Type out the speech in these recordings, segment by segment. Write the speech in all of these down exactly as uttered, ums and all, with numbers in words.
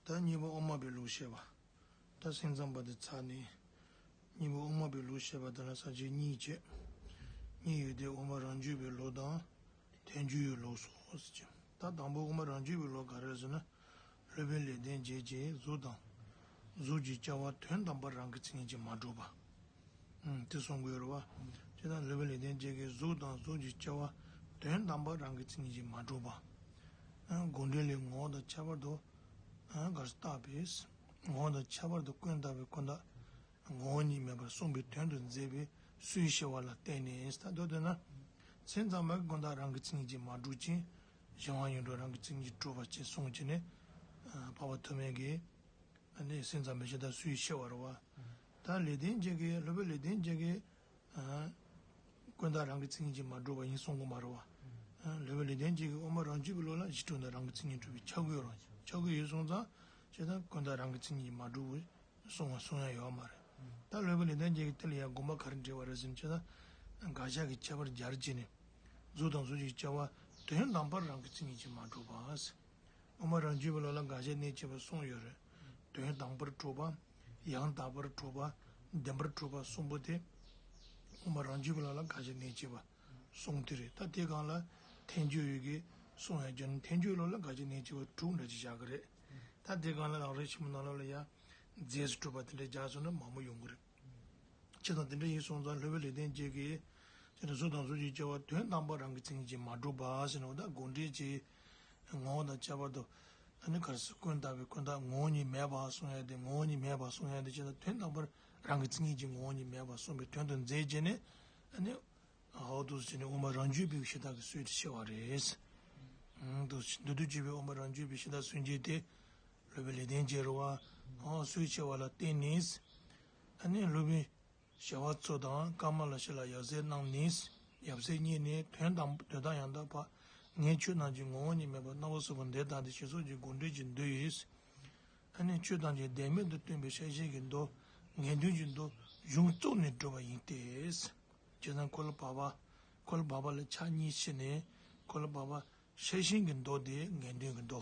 ད་གཉིས་པ་དབུ་མ་པའི་ལུགས་བཤད་པ། ད་སེམས་ཙམ་པ་དེ་ཚར་ནས། གཉིས་པ་དབུ་མ་པའི་ལུགས་བཤད་པ་དེ་ལ་ས་བཅད་གཉིས་བྱས། གཉིས་ཡོད་དེ་དབུ་མ་རང་རྒྱུད་པའི་ལུགས་དང་། ཐལ་འགྱུར་བའི་ལུགས་སོ་ཟེར་གྱི། ད་དང་པོ་དབུ་མ་རང་རྒྱུད་པའི་ལུགས་ག་རེ་ཟེར་ན། སློབ་དཔོན་ལེགས་ལྡན་འབྱེད་ཀྱིས་གཟུགས་དང་། གཟུགས་ཀྱི་སྐྱེ་བ་དོན་དམ་པར་རང་གི་མཚན་ཉིད་ཀྱིས་མ་གྲུབ་པ། ཨང་། དེ་གསུང་གི་ཡོད་རེད་བ། བྱས་ཙང་སློབ་དཔོན་ལེགས་ལྡན་འབྱེད་ཀྱིས་གཟུགས་དང་གཟུགས་ཀྱི་སྐྱེ་བ་དོན་དམ་པར་རང་གི་མཚན་ཉིད་ཀྱིས་མ་གྲུབ་པ། ཨང་། དགོངས་འགྲེལ་ལས་ངོ་བོ་དང་ཁྱད་པར་དུ། ཨང་། གར་བཏགས་པས། ངོ་བོ་དང་ཁྱད་པར་དུ་ཀུན་བཏགས་པའི་ཀུན་བཏགས་ངོ་བོ་ཉིད་མེད་པར་གསུངས་པའི་དོན་དུ་མཛད་པའི་སྲོལ་ཕྱེ་བ་ལ་བརྟེན་ནས། ད་མདོར་བསྡུས་ན། སེམས་ཙམ་པ་གིས་ཀུན་བཏགས་རང་གི་མཚན་ཉིད་ཀྱིས་མ་གྲུབ་ཅིང་། གཞན་དབང་ཡིད་འགྲོ་རང་གི་མཚན་ཉིད་ཀྱིས་གྲུབ་པ་ཅེས་གསུངས་བྱས་ནས། ཨ། འཕགས་པ་ཐོགས་མེད་ཀྱིས། ཨ་ནི་སེམས་ཙམ་པའི་ཕྱི་དར་སྲོལ་ཕྱེ་བ་རེད་བ། ད་ལེགས་ལྡན་འབྱེད་ཀྱིས། སློབ་དཔོན་ལེགས་ལྡན་འབྱེད་ཀྱིས། ཨ། ཀུན་བཏགས་རང་གི་མཚན་ཉིད་ཀྱིས་མ་གྲུབ་པ་ཡིན་གསུང་གི་མ་རེད་བ། ཨ། སློབ་དཔོན་ལེགས་ལྡན་འབྱེད་ཀྱིས་དབུ་མ་རང་རྒྱུད་པའི་ལུགས་ལ་གཞི་གྲུབ་མཐའ་རང་གི་མཚན་ཉིད་གྲུབ་པའི་ཁྱབ་ཀྱི་ཡོད་རེད། ཁྱབ་ཀྱི་ཡོད་སོང་ཙང་། བྱས་ཙང་ཀུན་བཏགས་རང་གི་མཚན་ཉིད་ཀྱིས་མ་གྲུབ་པ་གསུང་བ་གསུང་ཡ་ཡོད་མ་རེད། ད་སློབ་དཔོན་ལེགས་ལྡན་འབྱེད་ཀྱིས་དེ་ལ་ཡང་དགོངས་པ་ག་རེ་འགྲེལ་བ་རེད་ཟེར་ན། བྱས་ཙང་དགག་བྱ་གི་ཁྱད་པར་སྦྱར་བྱས་ནས། གཟུགས་དང་གཟུགས་ཀྱི་སྐྱེ་བ་དོན་དམ་པར་རང་གི་མཚན་ཉིད་ཀྱིས་མ་གྲུབ་པ། དབུ་མ་རང་རྒྱུད་པའི་ལུགས་ལ་དགག་བྱ་གནད་བཅས་པ་གསུམ་ཡོད་རེད། དོན་དམ་པར་གྲུབ་པ། ཡང་དག་པར་གྲུབ་པ། བདེན་པར་གྲུབ་པ་གསུམ་པོ་དེ། དབུ་མ་རང་རྒྱུད་པའི་ལུགས་ལ་དགག་བྱ་གནད་བཅས་པ་གསུམ་དེ་རེད། ད་དེ་སྒང་ལ་ཐལ་འགྱུར་བའི་གི་གསུང་ཡང་བརྒྱབ་ནས། ཐལ་འགྱུར་ལུགས་ལ་དགག་བྱ་གནད་བཅས་པ་དྲུག་འདྲ་ཅིག་བཞག་གི་རེད། ད་དེ་སྒང་ལ་རང་རེ་ཆེན་མོ་ནང་ལོགས་ལ་ཡང་རྫས་སུ་གྲུབ་པ་དེ་འདྲ་བཞག་སོང་ན་མང་པོ་ཡོང་གི་རེད། བྱས་ཙང་དེ་འདྲ་ཡིན་སོང་ཙང་། སློབ་དཔོན་ལེགས་ལྡན་འབྱེད་ཀྱིས། དེ་ནི་གཟུགས་དང་གཟུགས་ཀྱི་སྐྱེ་བ་དོན་དམ་པར་རང་གི་མཚན་ཉིད་ཀྱིས་མ་གྲུབ་པ་ཟེར་ནས། འོ་ད་དགོངས་འགྲེལ་གྱི་ངོ་བོ་དང་ཁྱད་པར་དུ། ཨ་ནི་ག་རེ་ཟེར། ཀུན་བཏགས་པའི་ཀུན་བཏགས་ངོ་བོ་ཉིད་མེད་པ་གསུང་ཡ་དེ། ངོ་བོ་ཉིད་མེད་པ་གསུང་ཡ་དེ། བྱས་ཙང་དོན་དམ་པར་རང་གི་མཚན་ཉིད་ཀྱིས་ངོ་བོ་ཉིད་མེད་པ་གསུངས་པའི་དོན་དུ་མཛད་བྱས་ནས། ཨ་ནི། འོ་འདུག་སེ་བྱས་ནས་དབུ་མ་རང་རྒྱུད་པའི་ཕྱི་དར་གྱི་སྲོལ་དེ་ཕྱེ་བ་རེད། འོ་འདུག་སེ། མདོར་བསྡུས་བྱས་པའི་དབུ་མ་རང་རྒྱུད་པའི་ཕྱི་དར་སྲོལ་འབྱེད་དེ། སློབ་དཔོན་ལེགས་ལྡན་འབྱེད་རེད་བ། འོ་སྲོལ་ཕྱེ་བ་ལ་བརྟེན་ནས། ཨ་ནི་སློབ་དཔོན་ཞི་བ་འཚོ་དང་ཀ་མ་ལ་ཤཱི་ལ་ཡབ་སྲས་རྣམས་ནས། ཡབ་སྲས་གཉིས་ནས། དོན་དམ་དོན་དམ་ཡང་དག་པ། ངས་ཆོས་ཐམས་ཅད་ངོ་བོ་ཉིད་མེད་པར་སྣང་བ་སོགས་པ་འདི་ལྟ་སྟེ་ཞེས་སོགས་ཀྱི་དགོངས་འགྲེལ་གྱི་མདོ་ཡིས། ཨ་ནི་ཆོས་ཐམས་ཅད་བདེན་མེད་དུ་སྟོན་པའི་ཤེར་ཕྱིན་གྱི་མདོ། ངེས་དོན་གྱི་མདོ་གཞུང་རྩོམ་ནས་བསྒྲུབས་པ་ཡིན་ཏེ། བྱས་ཙང་འཁོར་ལོ་བར་པ། འཁོར་ལོ་བར་པ་ལ་ཆ་གཉིས་ཕྱེ་ནས། འཁོར་ལོ་བར་པ་ཤེར་ཕྱིན་གྱི་མདོ་དེ་ངེས་དོན་གྱི་མདོ།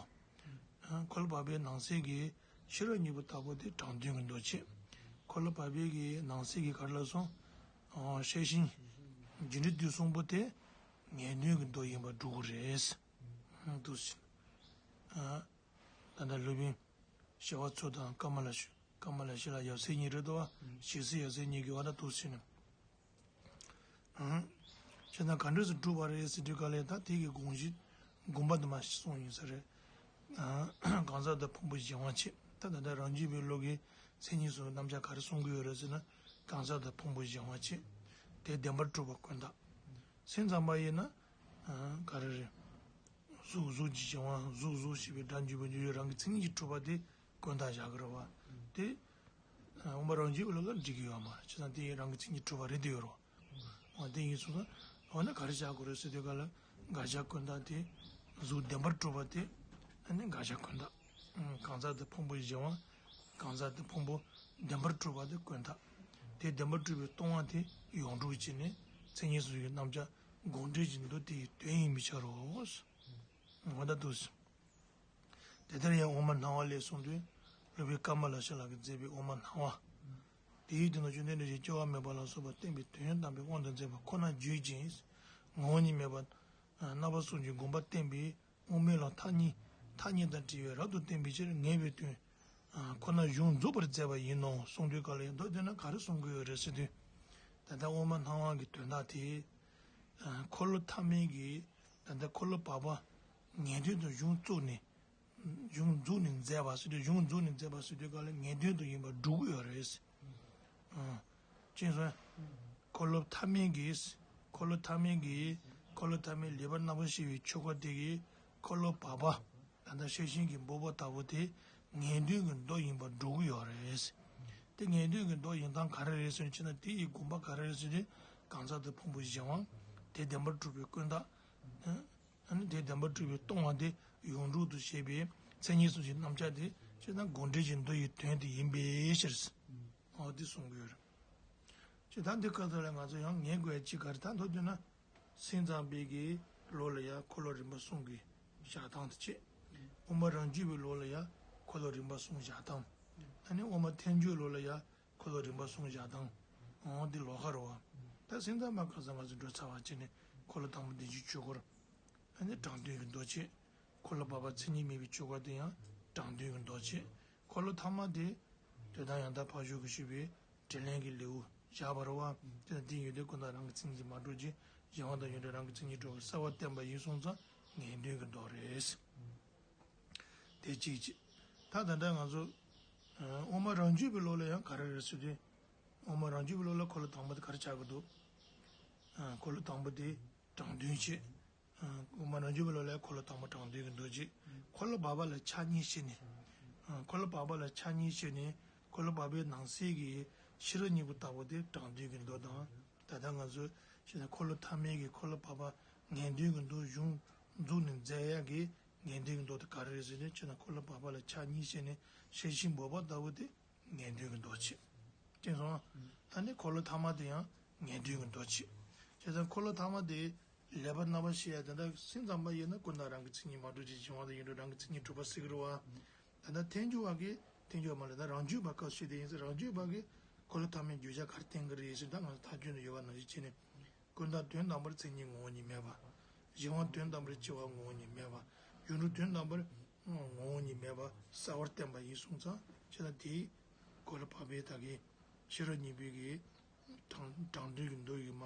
ཨ། འཁོར་ལོ་བར་པའི་ནང་གསེས་ཀྱི་ཤེས་རབ་སྙིང་པོ་ལྟ་བུ་དེ་དྲང་དོན་གྱི་མདོ་བྱས། འཁོར་ལོ་བར་པའི་གི་ནང་གསེས་ཀྱི་ག་རེ་ལབ་སོང་། ཨ། ཤེར་ཕྱིན། རྒྱས་འབྲིང་བསྡུས་གསུམ་པོ་དེ་ངེས་དོན་གྱི་མདོ་ཡིན་པར་སྒྲུབ་དགོས་རེད། འདུག་སེ། ཨ། ད་ལྟ་སློབ་དཔོན་ཞི་བ་འཚོ་དང་ཀ་མ་ལ་ཤཱི། ཀ་མ་ལ་ཤཱི་ལ་ཡབ་སྲས་གཉིས་རེད་དོ། ཞི་བ་ཡབ་སྲས་གཉིས་ཀྱི་བར་ན་འདུག་སེ་ནས། ཨང་། བྱས་ཙང་ག་འདྲ་སེ་སྒྲུབ་པ་རེད་ཟེར་དུས་ག་ལ་ད་དེ་གི་དགོངས་གཞི་དགོངས་པ་དེ་མར་གསུངས་ཡིན་ས་རེད། ཨང་། གང་ཟག་དང་ཕུང་པོ་གཞན་དབང་བྱེད། ད་ད་ལྟ་རང་རྒྱུད་པའི་ལུགས་ཀྱི་མཚན་ཉིད་སོགས་རྣམ་གཞག་ག་རེ་གསུང་གི་ཡོད་རེད་ཟེར་ན། གང་ཟག་དང་ཕུང་པོ་གཞན་དབང་བྱེད། དེ་བདེན་པར་གྲུབ་པ་ཀུན་བཏགས། སེམས་ཙམ་པ་ཡིན་ན། ཨང་། ག་རེ་རེད། གཟུགས་གཟུགས་ཀྱི་གཞན་དབང་། གཟུགས་གཟུགས་ཞེས་པའི་སྒྲ་འཇུག་པའི་འཇུག་ཡུལ་རང་གི་མཚན་ཉིད་ཀྱིས་གྲུབ་པ་དེ་ཀུན་བཏགས་བཞག་གི་རེད་བ། དེ་དབུ་མ་རང་རྒྱུད་པའི་ལུགས་ལ་འགྲིག་གི་ཡོད་མ་རེད། བྱས་ཙང་དེ་རང་གི་མཚན་ཉིད་གྲུབ་པ་རེད་དེ་ཡོད་རེད་བ། འོ་དེ་ཡིན་སོང་ཙང་། འོ་ན་ག་རེ་བཞག་དགོས་རེད་ཟེར་དུས་ག་ལ། དགག་བྱ་ཀུན་བཏགས་དེ། གཟུགས་བདེན་པར་གྲུབ་པ་དེ། ཨ་ནི་དགག་བྱ་ཀུན་བཏགས། གང་ཟག་དང་ཕུང་པོ་གཞན་དབང་། གང་ཟག་དང་ཕུང་པོ་བདེན་པར་གྲུབ་པ་དེ་ཀུན་བཏགས། དེ་བདེན་པར་གྲུབ་པའི་སྟོང་པ་དེ་ཡོངས་གྲུབ་བྱས་ནས་མཚན་ཉིད་སོགས་ཀྱི་རྣམ་གཞག་དགོངས་འགྲེལ་གྱི་མདོ་དེ་ཡི་དོན་ཡིན་པའི་ཕྱིར་རོ། འོ་ད་འདུག་སེ། དེ་ལྟར་ཡང་དབུ་མ་སྣང་བ་ལས་གསུངས་དུས། སློབ་དཔོན་ཀ་མ་ལ་ཤཱི་ལ་གིས་མཛད་པའི་དབུ་མ་སྣང་བ། དེའི་དོན་དུ་བཅོམ་ལྡན་འདས་ཀྱིས་སྐྱེ་བ་མེད་པ་ལ་སོགས་པ་བསྟན་པའི་དོན་དམ་པའི་དབང་དུ་མཛད་པ་ཁོ་ནར་བརྗོད་ཅིང་། ངོ་བོ་ཉིད་མེད་པར་རྣམ་པ་གསུམ་གྱི་དགོངས་པ་བསྟན་པའི་དབུ་མའི་ལུགས་ཐ་སྙད། ཐ་སྙད་དང་བྲལ་བས་རབ་ཏུ་བསྟན་པའི་ཕྱིར་ངེས་པའི་དོན་ཁོ་ན་གཞུང་རྫོགས་པར་མཛད་པ་ཡིན་ནོ་གསུངས་དུས་ག་ལ་ཡང་མདོར་བསྡུས་ན་ག་རེ་གསུང་གི་ཡོད་རེད་ཟེར་དུས། ད་ལྟ་དབུ་མ་སྣང་བ་གི་དོན་དག་དེ། འཁོར་ལོ་ཐ་མའི་གི། ད་ལྟ་འཁོར་ལོ་བར་པ་ངེས་དོན་དུ་གཞུང་བཙུགས་ནས། གཞུང་འཛུགས་ནས་མཛད་པ་ཟེར་དུས། གཞུང་འཛུགས་ནས་མཛད་པ་ཟེར་དུས་ག་ལ་ངེས་དོན་དུ་ཡིན་པར་སྒྲུབ་ཀྱི་ཡོད་རེད། ཨ། ཅེས་སོ། འཁོར་ལོ་ཐ་མའི་གི། འཁོར་ལོ་ཐ་མའི་གི། འཁོར་ལོ་ཐ་མའི་ལེགས་པར་རྣམ་པར་ཕྱེ་བའི་ཆོས་སྐོར་དེ་གི་འཁོར་ལོ་བར་པ། ད་ལྟ་ཤེར་ཕྱིན་གྱི་འབོད་པ་ལྟ་བུ་དེ་ངེས་དོན་གྱི་མདོ་ཡིན་པར་སྒྲུབ་ཀྱི་ཡོད་རེད། དེ་ངེས་དོན་གྱི་མདོ་ཡིན་སྟངས་ག་རེ་རེད་ཟེར་ན། ཕྱིན་ན་དེ་ཡི་དགོངས་པ་ག་རེ་རེད་ཟེར་དུས། གང་ཟག་དང་ཕུང་པོ་གཞན་དབང་། དེ་བདེན་པར་གྲུབ་པའི་ཀུན་བཏགས། ཨ་ནི་དེ་བདེན་པར་གྲུབ་པའི་སྟོང་པ་དེ་ཡོངས་གྲུབ་ཏུ་བྱེད་པའི་མཚན་ཉིད་སོགས་ཀྱི་རྣམ་གཞག་དེ་བྱས་ན་དགོངས་འགྲེལ་གྱི་མདོ་ཡི་དོན་དེ་ཡིན་པའི་ཕྱིར། འོ་དེ་གསུང་གི་ཡོད་རེད། ཅེས། ད་འདི་སྐབས་སུ་ལ་ང་ཚོ་ཡང་ངེས་དགོས་ཡ་གཅིག་ག་རེ། ད་མདོར་བསྡུས་ན། སེམས་ཙམ་པའི་གི་ལུགས་ལ་ཡང་འཁོར་ལོ་རིམ་པ་གསུམ་གྱི་བཞག་སྟངས་དེ་བྱས། དབུ་མ་རང་རྒྱུད་པའི་ལུགས་ལ་ཡང་། འཁོར་ལོ་རིམ་པ་གསུམ་བཞག་སྟངས། ཨ་ནི་དབུ་མ་ཐལ་འགྱུར་ལུགས་ལ་ཡང་འཁོར་ལོ་རིམ་པ་གསུམ་བཞག་སྟངས། འོ་འདི་ལོགས་ཀ་རེད་བ། ད་སེམས་ཙམ་པ་ག་ས་ག་ས་འགྲོ་ཚར་བ་བྱས་ནས་འཁོར་ལོ་དང་པོ་བདེན་བཞིའི་ཆོས་འཁོར། ཨ་ནི་དྲང་དོན་གྱི་མདོ་བྱས། འཁོར་ལོ་བར་པ་མཚན་ཉིད་མེད་པའི་ཆོས་འཁོར་དེ་ཡང་དྲང་དོན་གྱི་མདོ་བྱས། འཁོར་ལོ་ཐ་མ་དེ། དོན་དམ་ཡང་དག་འཕགས་མཆོག་གིས་ཞུས་པའི་དྲིན་ལན་གྱི་ལེའུ་བཞག་པ་རེད་བ། དེ་དང་དེའི་ཡོན་ཏན་ཀུན་བརྟགས་རང་གི་མཚན་ཉིད་ཀྱིས་མ་གྲུབ་ཅིང་། གཞན་དབང་དང་ཡོངས་གྲུབ་རང་གི་མཚན་ཉིད་གྲུབ་པ་གསལ་བར་བསྟན་པ་ཡིན་གསུངས་ཙང་ངེས་དོན་གྱི་མདོ་རེད། དེ་གཅིག་བྱས། ད་ད་ལྟ་ང་ཚོ། ཨ། དབུ་མ་རང་རྒྱུད་པའི་ལུགས་ལ་ཡང་ག་རེ་རེད་ཟེར་དུས། དབུ་མ་རང་རྒྱུད་པའི་ལུགས་ལ་འཁོར་ལོ་དང་པོ་དེ་ག་རེ་ཆགས་ཀྱི་འདུག་ཨ། འཁོར་ལོ་དང་པོ་དེ་དྲང་དོན་བྱས། ཨ། དབུ་མ་རང་རྒྱུད་པའི་ལུགས་ལ་འཁོར་ལོ་དང་པོ་དྲང་དོན་གྱི་མདོ་བྱས། འཁོར་ལོ་བར་པ་ལ་ཆ་གཉིས་བྱས་ནས། ཨ། འཁོར་ལོ་བར་པ་ལ་ཆ་གཉིས་བྱས་ནས་འཁོར་ལོ་བར་པའི་ནང་གསེས་ཀྱི་ཤེས་རབ་སྙིང་པོ་ལྟ་བུ་དེ་དྲང་དོན་གྱི་མདོ་དང་། ད་ལྟ་ང་ཚོས་བྱས་ན་འཁོར་ལོ་ཐ་མའི་གི་འཁོར་ལོ་བར་པ་ངེས་དོན་གྱི་མདོ་གཞུང་འཛུགས་ནས་མཛད་ཡག་གི་ངེས་དོན་གྱི་མདོ་དེ་ག་རེ་རེད་ཟེར་ན། བྱས་ན་འཁོར་ལོ་བར་པ་ལ་ཆ་གཉིས་བྱས་ནས་ཤེར་ཕྱིན་འབོགས་པ་ལྟ་བུ་དེ་ངེས་དོན་གྱི་མདོ་བྱས། དེ་སོང་། ཨ་ནི་འཁོར་ལོ་ཐ་མ་དེ་ཡང་ངེས་དོན་གྱི་མདོ་བྱས། བྱས་ཙང་འཁོར་ལོ་ཐ་མ་དེ་ལེགས་པར་རྣམ་པར་ཤེས་ཡ་དེ་འདྲ་སེམས་ཙམ་པ་ཡིན་ན་ཀུན་བརྟགས་རང་གི་མཚན་ཉིད་མ་གྲུབ་ཅིང་། གཞན་དབང་དང་ཡོངས་གྲུབ་རང་གི་མཚན་ཉིད་གྲུབ་པ་ཟེར་གྱི་རེད་བ། ད་ལྟ་ཐལ་འགྱུར་བ་གིས། ཐལ་འགྱུར་བ་མ་རེད། ད་རང་རྒྱུད་པ་སྐབས་ཤིག་དེ་ཡིན་ཟེར། རང་རྒྱུད་པ་གིས་འཁོར་ལོ་ཐ་མའི་བརྗོད་བྱ་ག་རེ་བསྟན་གྱི་རེད་ཟེར། ད་ང་ཚོ་མཐའ་དོན་དུ་ཡོད་པ་ནང་བཞིན་བྱས་ནས། ཀུན་བརྟགས་དོན་དམ་པར་མཚན་ཉིད་ངོ་བོ་ཉིད་མེད་པ། གཞན་དབང་དོན་དམ་པར་སྐྱེ་བ་ངོ་བོ་ཉིད་མེད་པ། ཡོངས་གྲུབ་དོན་དམ་པར་ངོ་བོ་ཉིད་མེད་པ་གསལ་བར་བསྟན་པ་ཡིན་གསུངས་ཙང་། བྱས་ན་དེའི་འཁོར་ལོ་བར་པའི་ད་གི་ཤེས་རབ་སྙིང་པོའི་གི་དྲང་དྲང་དོན་གྱི་མདོ་ཡིན་མ།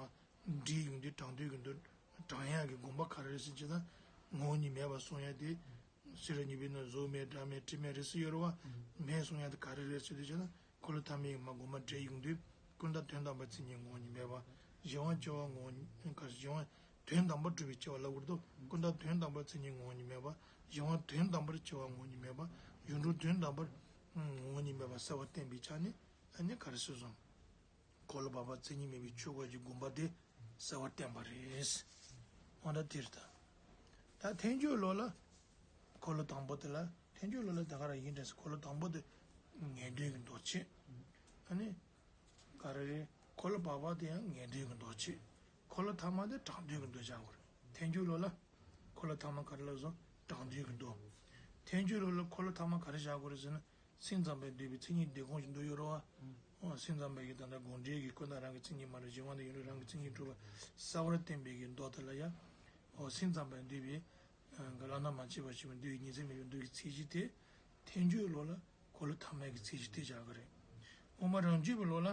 འདྲིས་ཡོང་དུས་དྲང་དོན་གྱི་མདོ་དྲང་ཡག་གི་དགོངས་པ་ག་རེ་རེད་ཟེར་བྱས་ན། ངོ་བོ་ཉིད་མེད་པ་གསུང་ཡག་དེ། ཤེས་རབ་སྙིང་པོའི་ནང་གཟུགས་མེད་སྒྲ་མེད་དྲི་མེད་རེད་ཟེར་ཡོད་རེད་བ། མེད་གསུང་ཡག་དེ་ག་རེ་རེད་ཟེར་དུས་བྱས་ན། འཁོར་ལོ་ཐ་མའི་མ་དགོངས་པ་འགྲེལ་ཡོང་དུས། ཀུན་བརྟགས་དོན་དམ་པར་མཚན་ཉིད་ངོ་བོ་ཉིད་མེད་པ། གཞན་དབང་སྐྱེ་བ་ངོ་བོ་ཉིད། ག་རེ། གཞན་དབང་དོན་དམ་པར་གྲུབ་པའི་སྐྱེ་བ་ལབ་དགོས་འདུག་ཀུན་བརྟགས་དོན་དམ་པར་མཚན་ཉིད་ངོ་བོ་ཉིད་མེད་པ། གཞན་དབང་དོན་དམ་པར་སྐྱེ་བ་ངོ་བོ་ཉིད་མེད་པ། ཡོངས་གྲུབ་དོན་དམ་པར་ངོ་བོ་ཉིད་མེད་པ་གསལ་བར་བསྟན་པའི་ཆ་ནས། ཨ་ནི་ག་རེ་ཟེར་སོང་། འཁོར་ལོ་བར་པ་མཚན་ཉིད་མེད་པའི་ཆོས་འཁོར་གྱི་དགོངས་པ་དེ་གསལ་བར་བསྟན་པ་རེད། འོ་ན་དེ་རེད་ད། ད་ཐལ་འགྱུར་ལུགས་ལ་འཁོར་ལོ་དང་པོ་དེ་ལ། ཐལ་འགྱུར་ལུགས་ལ་ད་ག་རང་ཡིན་དྲན་སོང་། འཁོར་ལོ་དང་པོ་དེ་ངེས་དོན་གྱི་མདོ་བྱས། ཨ་ནི་ག་རེ་རེད། འཁོར་ལོ་བར་པ་དེ་ཡང་ངེས་དོན་གྱི་མདོ་བྱས། འཁོར་ལོ་ཐ་མ་དེ་དྲང་དོན་གྱི་མདོ་བཞག་དགོས་རེད། ཐལ་འགྱུར་ལུགས་ལ་འཁོར་ལོ་ཐ་མ་ག་རེ་ལབ་སོང་། དྲང་དོན་གྱི་མདོ། ཐལ་འགྱུར་ལུགས་ལ་འཁོར་ལོ་ཐ་མ་ག་རེ་བཞག་དགོས་རེད་ཟེར་ན། སེམས་ཙམ་པས་འདོད་པའི་མཚན་ཉིད་ལྡན་དགོངས་ཀྱི་མདོ་ཡོད་རེད་བ། ཨོ། སེམས་ཙམ་པ་ཡིས་ད་ལྟ་དགོངས་འགྲེལ་གྱི་ཀུན་བརྟགས་རང་གི་མཚན་ཉིད་མ་གྲུབ། གཞན་དབང་དང་ཡོངས་གྲུབ་རང་གི་མཚན་ཉིད་གྲུབ་པ་གསལ་བར་བསྟན་པའི་གི་མདོ་དེ་ལ་ཡང་། ཨོ། སེམས་ཙམ་པས་འདོད་པའི། ཨ། བླ་ན་མ་མཆིས་པ་ཞེས་པའི་མདོ་ཡི་ཉིན་མཚན་མེད་པའི་མདོ་ཡི་ཚད་གཞི་དེ། ཐལ་འགྱུར་ལུགས་ལ་འཁོར་ལོ་ཐ་མའི་གི་ཚད་གཞི་དེ་བཞག་གི་རེད། དབུ་མ་རང་རྒྱུད་པའི་ལུགས་ལ་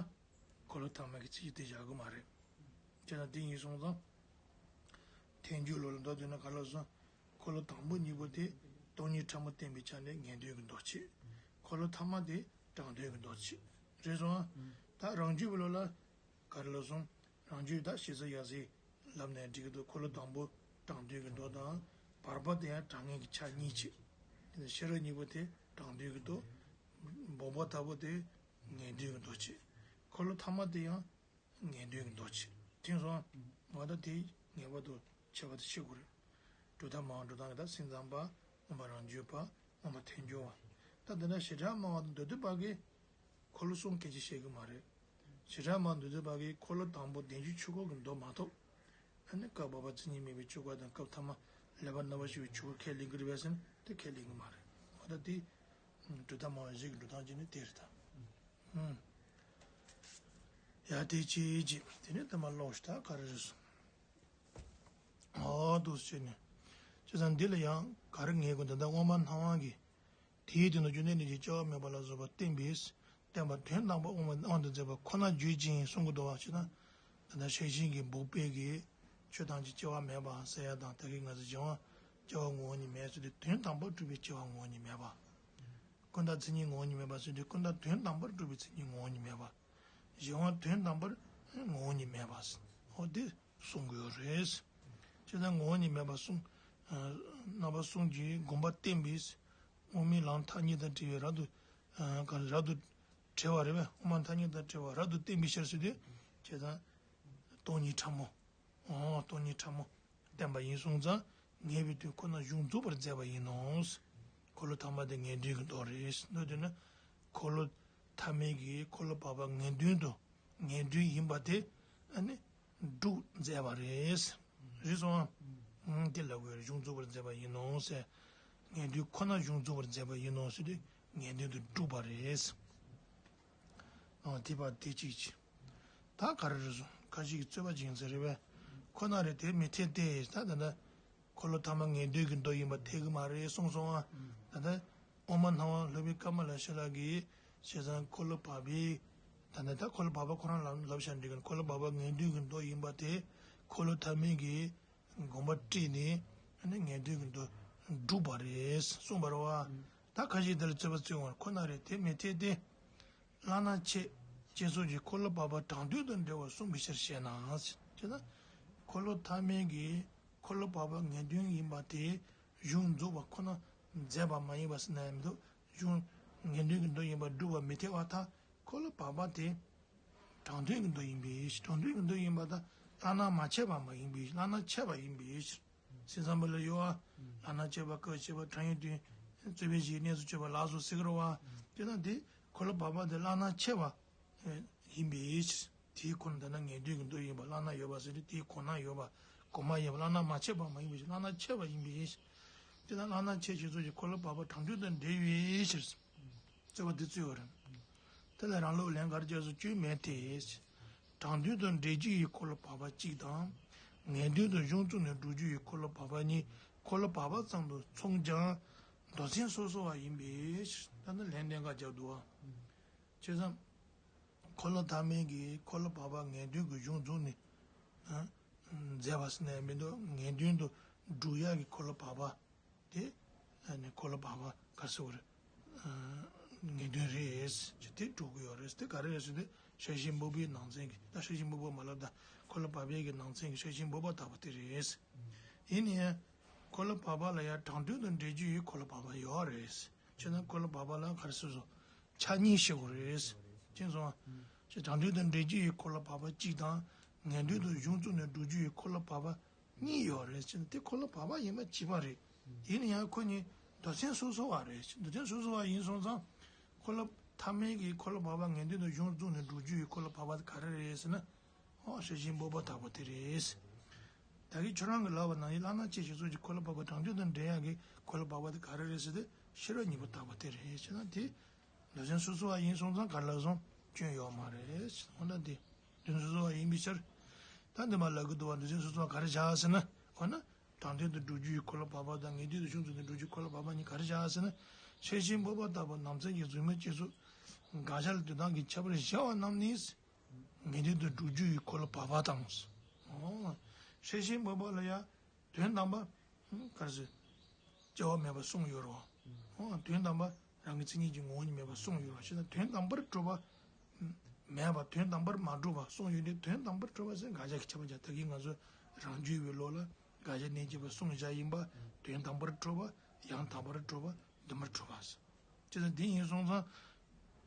འཁོར་ལོ་ཐ་མའི་གི་ཚད་གཞི་དེ་བཞག་གི་མ་རེད། བྱས་ན་དེ་ཡིན་སོང་ཙང་། ཐལ་འགྱུར་ལུགས་ལ་མདོར་བསྡུས་ན་ག་རེ་ལབ་སོང་། འཁོར་ལོ་དང་པོ་གཉིས་པོ་དེ་སྟོང་ཉིད་ཕྲ་མོ་བསྟན་པའི་ཆ་ནས་ངེས་དོན་གྱི་མདོ་བྱས། འཁོར་ལོ་ཐ་མ་དེ་དྲང་དོན་གྱི་མདོ་བྱས། རེད་སོང་ཨ། ད་རང་རྒྱུད་པའི་ལུགས་ལ་ག་རེ་ལབ་སོང་། རང་རྒྱུད་ད་ཞེ་ས་ཡ་ཟེར་ལབ་ནས་འགྲིག་གི་འདུག་འཁོར་ལོ་དང་པོ་དྲང་དོན་གྱི་མདོ་དང་། བར་པ་དེ་ཡང་དྲང་ངེས་ཀྱི་ཆ་གཉིས་བྱས། དེ་ནས་ཤེས་རབ་སྙིང་པོ་དེ་དྲང་དོན་གྱི་མདོ། འབོགས་པ་ལྟ་བུ་དེ་ངེས་དོན་གྱི་མདོ་བྱས། འཁོར་ལོ་ཐ་མ་དེ་ཡང་ངེས་དོན་གྱི་མདོ་བྱས། དེང་སང་ང་ད་དེ་ངེས་པར་དུ་ཁྱད་པར་དུ་ཕྱེ་དགོས་རེད། གྲུབ་མཐའ་སྨྲ་བ་འགྲོ་སྟངས་ཀྱི་ད་སེམས་ཙམ་པ། དབུ་མ་རང་རྒྱུད་པ། དབུ་མ་ཐལ་འགྱུར་བ། ད་འདི་འདྲ་བྱེ་བྲག་སྨྲ་བ་དང་མདོ་སྡེ་པ་གིས་འཁོར་ལོ་གསུམ་སྐད་ཆ་བཤད་གི་མ་རེད། བྱེ་བྲག་སྨྲ་བ་མདོ་སྡེ་པ་གིས་འཁོར་ལོ་དང་པོ་བདེན་བཞིའི་ཆོས་འཁོར་གྱི་མདོ་མ་གཏོགས། ཨ་ནི་སྐབས་བར་པ་མཚན་ཉིད་མེད་པའི་ཆོས་འཁོར་དང་སྐབས་ཐ་མ་ལེགས་པར་རྣམ་པར་ཤེས་པའི་ཆོས་འཁོར་ཁས་ལེན་གི་རེད་པས་ཟེར་ན་དེ་ཁས་ལེན་གི་མ་རེད། འོ་ད་དེ། གྲུབ་མཐའ་སྨྲ་བ་བཞི་གི་འགྲོ་སྟངས་ཀྱི་ནི་དེ་རེད་ད། ཧུམ། ཡ་དེ་ཅི་ཅི་དེ་ནས་དེ་མ་ཀློག་ཤི་ད་ག་རེ་རེད་སོང་། ཨོ་འདུག་སེ་བྱས་ནས། བྱས་ཙང་འདི་ལ་ཡང་ག་རེ་ངེས་དགོས། ད་ལྟ་དབུ་མ་སྣང་བ་གི། དེའི་དོན་དུ་རྒྱུ་ནི་ནི་ཞེས་སྐྱེ་བ་མེད་པ་ལ་སོགས་པ་བསྟན་པས། བསྟན་པ་དོན་དམ་པར་དབུ་མའི་དབང་དུ་མཛད་པ་ཁོ་ན་བརྗོད་ཅིང་གསུང་གི་འདུག་བ། ཞེ་ན། ད་ལྟ་ཤེར་ཕྱིན་གྱི་འབོགས་པའི་གི་ཆོས་ཐམས་ཅད་སྐྱེ་བ་མེད་པ་ཟེར་ཡ་དང་། ད་གིན་ང་ཚོ་གཞན་དབང་སྐྱེ་བ་ངོ་བོ་ཉིད་མེད་ཟེར་དུས་དོན་དམ་པར་གྲུབ་པའི་སྐྱེ་བ་ངོ་བོ་ཉིད་མེད་པ། ཀུན་བརྟགས་མཚན་ཉིད་ངོ་བོ་ཉིད་མེད་པ་ཟེར་དུས་ཀུན་བརྟགས་དོན་དམ་པར་གྲུབ་པའི་མཚན་ཉིད་ངོ་བོ་ཉིད་མེད་པ། གཞན་དབང་དོན་དམ་པར་ངོ་བོ་ཉིད་མེད་པ། འོ་དེ་གསུང་གི་ཡོད་རེད། བྱས་ཙང་ངོ་བོ་ཉིད་མེད་པ་གསུང་། རྣམ་པ་གསུམ་གྱི་དགོངས་པ་བསྟན་པས། དབུ་མའི་ལམ་མཐའ་གཉིས་དང་བྲལ་བའི་རབ་ཏུ། ག་རབ་ཏུ་བྲལ་བ་རེད་པས། དབུ་མ་མཐའ་གཉིས་དང་བྲལ་བ་རབ་ཏུ་བསྟན་པའི་ཕྱིར་ཟེར་དུས། བྱས་ཙང་སྟོང་ཉིད་ཕྲ་མོ། ཨོ། སྟོང་ཉིད་ཕྲ་མོ་བསྟན་པ་ཡིན་གསུངས་ཙང་ངེས་པའི་དོན་ཁོ་ན་གཞུང་རྫོགས་པར་མཛད་པ་ཡིན་ནོ། འཁོར་ལོ་ཐ་མ་དེ་ངེས་དོན་གྱི་མདོ་རེད། མདོར་བསྡུས་ན། འཁོར་ལོ་ཐ་མའི་གི་འཁོར་ལོ་བར་པ་ངེས་དོན་དུ། ངེས་དོན་ཡིན་པ་དེ་ཨ་ནི་སྒྲུབ་མཛད་པ་རེད། རེད་སོང་ཨ། ཨང་། དེ་ལ་བའི་གཞུང་རྫོགས་པར་མཛད་པ་ཡིན་ནོ་ཟེར། ངེས་དོན་ཁོ་ན་གཞུང་རྫོགས་པར་མཛད་པ་ཡིན་ནོ་ཟེར་དུས། ངེས་དོན་དུ་གྲུབ་པ་རེད། ཨ་དེ་བ་དེ་གཅིག་བྱས། ད་ག་རེ་རེད་སོང་ཁ་ཅིག་གིས་རྩོད་པ་བྱེད་ཟེར་རེད་པས། ཁོ་ན་རེད་དེ་མི་འཐད་དེ། ད་ད་ལྟ་འཁོར་ལོ་ཐ་མ་ངེས་དོན་གྱི་མདོ་ཡིན་པ་འཐད་ཀྱི་མ་རེད་གསུངས་སོང་ཨ། ད་ལྟ་དབུ་མ་སྣང་བ་སློབ་དཔོན་ཀ་མ་ལ་ཤཱི་ལ་གིས་བྱས་ཙང་འཁོར་ལོ་བར་པའི། ད་ལྟ་ད་འཁོར་ལོ་བར་པ་ཁོ་རང་ལ་ལབ་བཞག་འགྲིག་གི། འཁོར་ལོ་བར་པ་ངེས་དོན་གྱི་མདོ་ཡིན་པ་དེ་འཁོར་ལོ་ཐ་མའི་གི་དགོངས་པ་བཀྲལ་ནས་ཨ་ནི་ངེས་དོན་གྱི་མདོ་སྒྲུབ་པ་རེད་གསུངས་པ་རེད་བ། ད་ཁ་ཤས་དེ་ལ་རྩོད་པ་རྩོད་ཡོང་བར་ཁོ་ན་རེད་དེ་མི་འཐད་དེ། བླ་ན་མཆེད་ཅེས་སོགས་ཀྱིས་འཁོར་ལོ་བར་པ་དྲང་དོན་དང་འབྲེལ་བར་གསུངས་པའི་ཕྱིར་ཞེ་ན། ཅེ་ན། འཁོར་ལོ་ཐ་མའི་གི་འཁོར་ལོ་བར་པ་ངེས་དོན་ཡིན་པ་དེ་གཞུང་རྫོགས་པ་ཁོ་ན་མཛད་པ་མ་ཡིན་པ་ཟེར་ན་ཡང་མི་འདུག་གཞུང་ངེས་དོན་གྱི་མདོ་ཡིན་པར་སྒྲུབ་པ་མི་འཐད་པར་ཐལ། འཁོར་ལོ་བར་པ་དེ་དྲང་དོན་གྱི་མདོ་ཡིན་པའི་ཕྱིར། དྲང་དོན་གྱི་མདོ་ཡིན་པ་དང་བླ་ན་མ་མཆེད་པ་མ་ཡིན་པའི་ཕྱིར། བླ་ན་མཆེད་པ་ཡིན་པའི་ཕྱིར། ཟིན་བཟང་པོ་ལ་ཡོད་ཨ། བླ་ན་མཆེད་པ་སྐབས་ཕྱེ་བ་དྲང་ཡོད་དུས་རྩོད་པའི་གཞི་གནས་སུ་གྱུར་པ་ལ་སོགས་ཟེར་གི་རེད་བ། དེ་ན་དེ་འཁོར་ལོ་བར་པ་དེ་བླ་ན་མཆེད་པ་ཡིན་པའི་ཕྱིར། དེའི་ཁོ་ན་ད་ན་ངེས་དོན་གྱི་མདོ་ཡིན་པ་བླ་ན་ཡོད་པ་ཟེར་དུས་དེའི་ཁོ་ན་ཡོད་པ་གོ་མ་ཡིན་པ་བླ་ན་མ་མཆེད་པ་མ་ཡིན་པའི་ཕྱིར། བླ་ན་མཆེད་པ་ཡིན་པའི་ཕྱིར། དེ་ན་བླ་ན་མཆེད་ཅེས་སོགས་ཀྱིས་འཁོར་ལོ་བར་པ་དྲང་དོན་དང་འབྲེལ་བའི་ཕྱིར། རྩོད་པ་འདི་རྩོད་པ་རེད། དེ་ལ་རང་ལུགས་ལན་ག་རེ་བྱས་སོ་སྐྱོན་མེད་དེ། དྲང་དོན་དང་འབྲེལ་རྒྱུ་ཡི་འཁོར་ལོ་བར་པ་གཅིག་དང་། ངེས་དོན་དང་གཞུང་བཙུགས་ནས་སྒྲུབ་རྒྱུ་ཡི་འཁོར་ལོ་བར་པ་གཉིས་འཁོར་ལོ་བར་པ་ཙམ་དུ་མཚུངས་ཀྱང་མདོ་ཚན་སོ་སོ་བ་ཡིན་པས། ད་ནི་ལན་གནད་འགག་རྒྱག་འདུག་བ། བྱས་ཙང་། འཁོར་ལོ་ཐ་མའི་གི་འཁོར་ལོ་བར་པ་ངེས་དོན་གྱི་གཞུང་བཙུགས་ནས། ཨ། མཛད་པ་ཟེར་ན་ཡང་མི་འདུག་ངེས་དོན་དུ་སྒྲུབ་ཡག་གི་འཁོར་ལོ་བར་པ། དེ་ཨ་ནི་འཁོར་ལོ་བར་པ་ག་ཟེར་བ་རེད། ཨ། ངེས་དོན་རེད་ཅེས་དེ་སྒྲུབ་ཀྱི་ཡོད་རེད། དེ་ག་རེ་རེད་ཟེར་དུས་ཤེར་ཕྱིན་འབུམ་པའི་ནང་ཚན་གྱི། ད་ཤེར་ཕྱིན་འབུམ་པ་མ་ལབ། ད་འཁོར་ལོ་བར་པའི་གི་ནང་ཚན་གྱི་ཤེར་ཕྱིན་འབུམ་པ་ལྟ་བུ་དེ་རེད། ཡིན་ན་ཡང་། འཁོར་ལོ་བར་པ་ལ་ཡང་དྲང་དོན་དང་འབྲེལ་རྒྱུ་ཡི་འཁོར་ལོ་བར་པ་ཡོད་རེད། བྱས་ན་འཁོར་ལོ་བར་པ་ལ་ག་རེ་ཟེར་སོང་། ཆ་གཉིས་བཤད་དགོས་རེད། ཅེས་སོང་། ཅེས་དྲང་དོན་དང་འབྲེལ་རྒྱུ་ཡི་འཁོར་ལོ་བར་པ་གཅིག་དང་། ངེས་དོན་དང་གཞུང་བཙུགས་ནས་སྒྲུབ་རྒྱུ་ཡི་འཁོར་ལོ་བར་པ་གཉིས་ཡོད་རེད། ཅེས་ན་དེ་འཁོར་ལོ་བར་པ་ཡིན་པ་གཅིག་པ་རེད། ཡིན་ན་ཡང་ཁོ་གཉིས་མདོ་ཚན་སོ་སོ་བ་རེད། མདོ་ཚན་སོ་སོ་བ་ཡིན་སོང་ཙང་། འཁོར་ལོ་ཐ་མའི་གི་འཁོར་ལོ་བར་པ་ངེས་དོན་དང་གཞུང་བཙུགས་ནས་སྒྲུབ་རྒྱུ་ཡི་འཁོར་ལོ་བར་པ་དེ་ག་རེ་རེད་ཟེར་ན། ཨོ་ཤེར་ཕྱིན་འབུམ་པ་ལྟ་བུ་དེ་རེད། ད་གིན་ཁྱོད་རང་གིས་ལབ་པ་ནང་བཞིན་བླ་ན་མཆེད་ཅེས་སོགས་ཀྱི་འཁོར་ལོ་བར་པ་དྲང་དོན་དང་འབྲེལ་ཡག་གི་འཁོར་ལོ་བར་པ་དེ་ག་རེ་རེད་ཟེར་ཏེ་ཤེས་རབ་སྙིང་པོ་ལྟ་བུ་དེ་རེད། བྱས་ན་དེ་མདོ་ཚན་སོ་སོ་བ་ཡིན་སོང་ཙང་ག་རེ་ལབ་སོང་། སྐྱོན་ཡོད་མ་རེད། འོ་ན་དེ་མདོ་ཚན་སོ་སོ་བ་ཡིན་པའི་ཕྱིར། ད་འདི་མ་ལབ་གི་འདུག་བ། མདོ་ཚན་སོ་སོ་བ་ག་རེ་བཞག་ཟེར་ན། འོ་ན་དྲང་དོན་དུ་སྒྲུབ་རྒྱུ་ཡི་འཁོར་ལོ་བར་པ་དང་ངེས་དོན་དུ་གཞུང་བཙུགས་ནས་སྒྲུབ་རྒྱུའི་འཁོར་ལོ་བར་པ་གཉིས་ག་རེ་བཞག་ཟེར་ན། ཤེར་ཕྱིན་འབུམ་པ་ལྟ་བུ་ནང་ཚན་གྱི་རྫུན་མ་སྐྱེས་སོགས་དགག་བྱ་ལ་དོན་དམ་གྱི་ཁྱད་པར་བཞག་པ་རྣམས་ནི། ངེས་དོན་དུ་སྒྲུབ་རྒྱུ་ཡི་འཁོར་ལོ་བར་པ་དང་། ཨོ། ཤེར་ཕྱིན་འབུམ་པ་ལ་ཡང་དོན་དམ་པ། ག་རེ་ཟེར། སྐྱེ་བ་མེད་པ་གསུངས་ཡོད་རེད་བ། ཨོ། དོན་དམ་པ་རང་གི་མཚན་ཉིད་ཀྱི་ངོ་བོ་ཉིད་མེད་པ་གསུངས་ཡོད་རེད་བ། བྱས་ན་དོན་དམ་པར་གྲུབ་པ་མེད་པ། དོན་དམ་པར་མ་གྲུབ་པ་གསུངས་ཡོད་དུས་དོན་དམ་པར་གྲུབ་པ་ཟེར་དགག་བྱ་གི་ཁྱད་པར་བྱ། ད་གིན་ང་ཚོ་རང་རྒྱུད་པའི་བློ་ལ་དགག་བྱ་གནས་འགྱུར་བ་གསུངས་བཞག་ཡིན་པ། དོན་དམ་པར་གྲུབ་པ། ཡང་དག་པར་གྲུབ་པ། བདེན་པར་གྲུབ་པ་ཟེར། བྱས་ན་དེ་ཡིན་སོང་ཙང་།